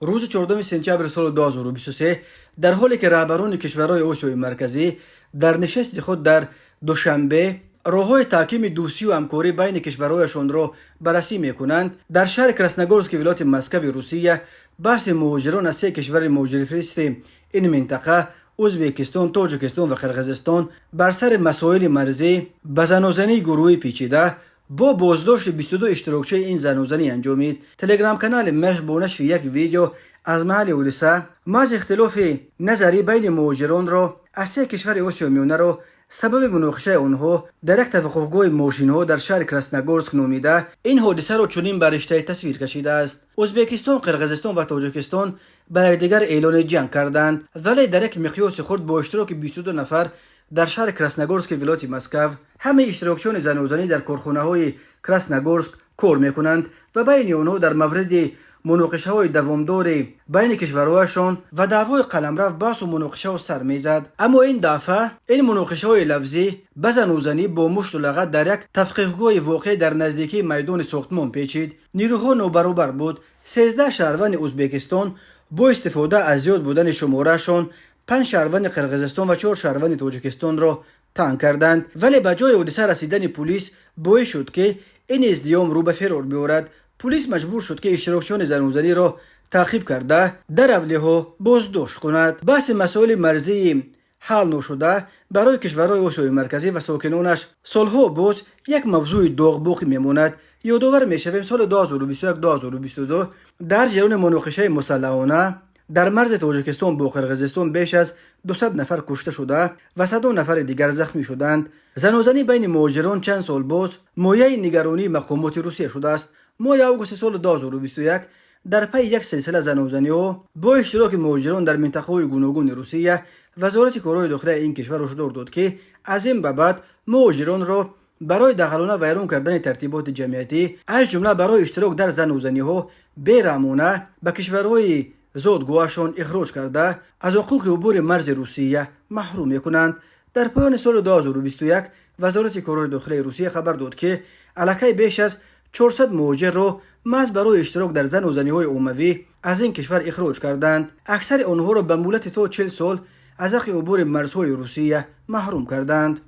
Рӯзи 4 сентябри соли 2023, дар ҳоле ки раҳбарони кишварҳои Осиёи Марказӣ дар нишасти худ дар Душанбе роҳҳои таҳкими дӯстию ҳамкорӣ байни кишварҳояшонро баррасӣ мекунанд, дар шаҳри Красногорски вилояти Москави Русия баҳси муҳоҷирон аз се кишвари муҳоҷирфиристи ин минтақа, Ӯзбекистон, Тоҷикистон ва Қирғизистон, бар сари масоили марзӣ ба занозании гурӯҳӣ печида, бо боздошти 22 иштирокчии ин занозанӣ анҷомид. Телеграм-канали Маш бо нашри як видео аз маҳалли ҳодиса маҳз ихтилофи назарӣ байни муҳоҷиронро аз се кишвари Осиёи Миёнаро сабаби муноқишаи онҳо дар як таваққуфгоҳи мошинҳо дар шаҳри Красногорск номида, ин ҳодисаро чунин ба риштаи тасвир кашидааст. Ӯзбекистон, Қирғизистон ва Тоҷикистон ба якдигар эълони ҷанг карданд, вале дар як миқёси хурд бо иштироки 22 нафар дар шаҳри Красногорски вилояти Москав. Ҳамаи иштирокчиёни занозанӣ дар корхонаҳои Красногорск кор мекунанд ва байни онҳо дар мавриди муноқишаҳои давомдори байни кишварҳояшон ва даъвои қаламрав баҳсу муноқишаҳо сар мезад. Аммо ин дафъа ин муноқишаҳои лафзӣ ба занозанӣ бо мушту лагат дар як тавқифгоҳи воқеъ дар наздикии майдони сохтмон печид. Нирӯҳо нобаробар буд. 13 шаҳрванди Ӯзбекистон бо истифода аз зиёд будани шумораашон панҷ шаҳрванди Қирғизистон ва чор шаҳрванди Тоҷикистонро танг карданд, вале ба ҷои ҳодиса расидани пулис боис шуд, ки ин издиҳом рӯ ба ферор биёрад. Пулис маҷбур шуд, ки иштирокчиёни занозаниро таъқиб карда, дар авлиҳо боздошт кунад. Баҳси масоили марзии ҳал ношуда барои кишварҳои Осиёи Марказӣ ва сокинонаш солҳо боз як мавзӯи доғ боқӣ мемонад. Ёдовар мешавем, соли 2021-2022 дар ҷараёни муноқишаи мусаллаҳона дар марзи Тоҷикистон бо Қирғизистон беш аз 200 нафар кушта шуда ва садон нафари дигар захмӣ шуданд. Занозанӣ байни муҳоҷирон чанд сол боз мояи нигаронии мақомоти Русия шудааст. Моҳи августи соли 2021 дар пайи як силсила занозаниҳо бо иштироки муҳоҷирон дар минтақаҳои гуногуни Русия, Вазорати корҳои дохилаи ин кишвар ҳушдор дод, ки аз ин ба баъд муҳоҷиронро барои дағалона вайрон кардани тартиботи ҷамъиятӣ, аз ҷумла барои иштирок дар занозаниҳо, бераҳмона ба кишварҳои зодгоҳашон ихроҷ карда, аз ҳуқуқи убури марзи Русия маҳрум мекунанд. Дар поёни соли 2021 Вазорати корҳои дохилаи Русия хабар дод, ки аллакай беш аз 400 муҳоҷирро маҳз барои иштирок дар занозаниҳои оммавӣ аз ин кишвар ихроҷ карданд. Аксари онҳоро ба муҳлати то 40 сол аз ҳаққи убури марзҳои Русия маҳрум карданд.